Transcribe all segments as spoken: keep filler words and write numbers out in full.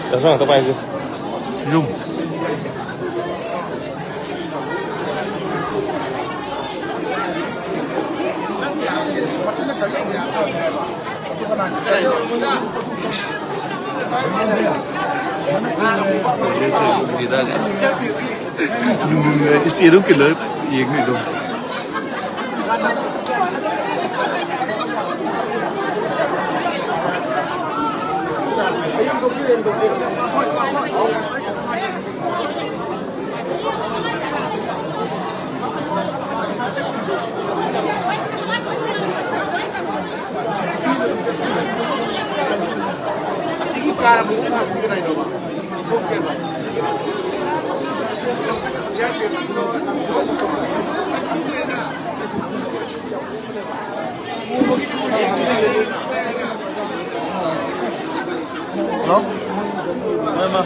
ꯆꯥꯁꯟ ꯉꯥꯛꯇ ꯄꯥꯏꯁꯦ꯫ ꯌꯨꯝ꯫ ꯏꯁꯇꯦ ꯑꯗꯨꯝ ꯀꯤꯜꯂ ꯌꯦꯡꯅꯤ ꯑꯗꯨꯝ꯫ ꯑꯁꯤꯒꯤ ꯀꯥꯔ ꯑꯃꯨꯛ ꯐꯪꯕꯁꯤ ꯀꯗꯥꯏꯅꯣꯕ? ꯍꯜꯂꯣ? ꯍꯣꯏ, ꯃꯥ꯫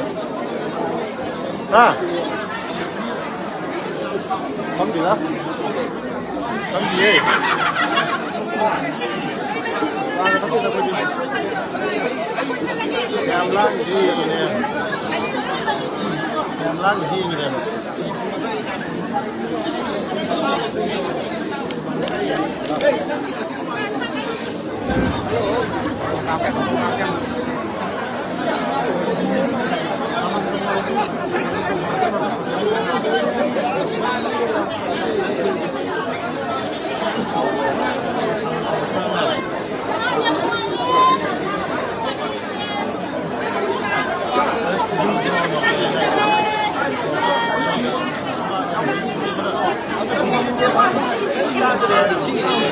ꯍꯥ? ꯈꯪꯗꯦꯗ꯫ ꯈꯪꯗꯤꯌꯦ꯫ ꯌꯥꯝ ꯂꯥꯡꯉꯤꯁꯤ ꯌꯦꯡꯉꯤꯅꯦ꯫ ꯌꯥꯝ ꯂꯥꯡꯉꯤꯁꯤ ꯌꯦꯡꯉꯤꯅꯦꯕ꯫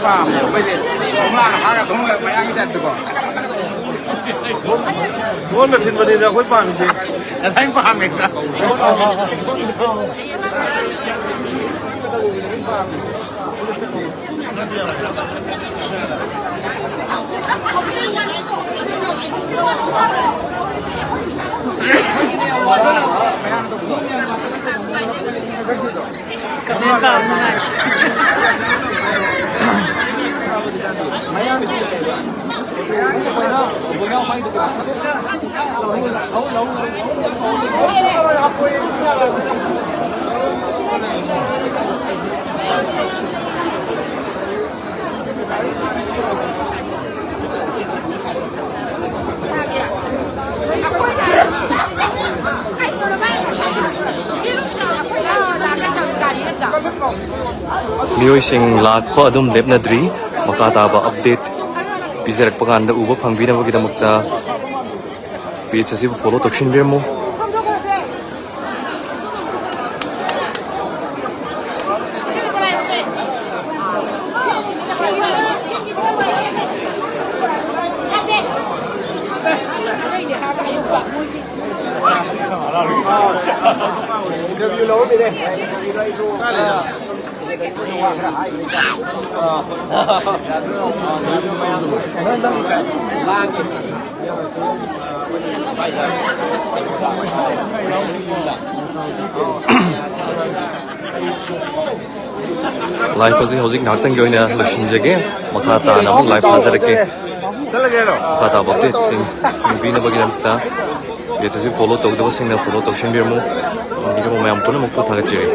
ꯄꯥꯝꯃꯦ ꯑꯩꯈꯣꯏꯗꯤ꯫ ꯀꯣꯝꯂꯥꯒ ꯍꯥꯔꯒ ꯊꯣꯡꯒ ꯃꯌꯥꯡꯒꯤ ꯇꯥꯏꯞꯇꯀꯣ꯫ ꯂꯣꯟꯅ ꯊꯤꯟꯕꯅꯤꯗ ꯑꯩꯈꯣꯏ ꯄꯥꯝꯃꯤꯁꯦ꯫ ꯉꯁꯥꯏ ꯄꯥꯝꯃꯦꯗ꯫ ꯀꯃꯦꯟ ꯄꯥꯕ ꯅꯨꯡꯉꯥꯏ꯫ ꯃꯤꯑꯣꯏꯁꯤꯡ ꯂꯥꯛꯄ ꯑꯗꯨꯝ ꯂꯦꯞꯅꯗ꯭ꯔꯤ꯫ ꯃꯈꯥ ꯇꯥꯕ ꯑꯞꯗꯦꯠ ꯄꯤꯖꯔꯛꯄ ꯀꯥꯟꯗ ꯎꯕ ꯐꯪꯕꯤꯅꯕꯒꯤꯗꯃꯛꯇ ꯄꯦꯖ ꯑꯁꯤꯕꯨ ꯐꯣꯂꯣ ꯇꯧꯁꯤꯟꯕꯤꯔꯝꯃꯨ꯫ ꯂꯥꯏꯐ ꯑꯁꯤ ꯍꯧꯖꯤꯛ ꯉꯥꯏꯍꯥꯛꯇꯪꯒꯤ ꯑꯣꯏꯅ ꯂꯣꯏꯁꯤꯟꯖꯒꯦ꯫ ꯃꯈꯥ ꯇꯥꯅ ꯑꯃꯨꯛ ꯂꯥꯏꯐ ꯊꯥꯖꯔꯛꯀꯦ꯫ ꯃꯈꯥ ꯇꯥꯕ ꯑꯞꯗꯦꯠꯁꯤꯡ ꯌꯦꯡꯕꯤꯅꯕꯒꯤꯗꯃꯛꯇ ꯄꯦꯖ ꯑꯁꯤ ꯐꯣꯂꯣ ꯇꯧꯗꯕꯁꯤꯡꯅ ꯐꯣꯂꯣ ꯇꯧꯁꯤꯟꯕꯤꯔꯝꯃꯨ꯫ ꯌꯦꯡꯕꯤꯔꯝꯃꯨ ꯃꯌꯥꯝ ꯄꯨꯝꯅꯃꯛꯄꯨ ꯊꯥꯒꯠꯆꯔꯤ꯫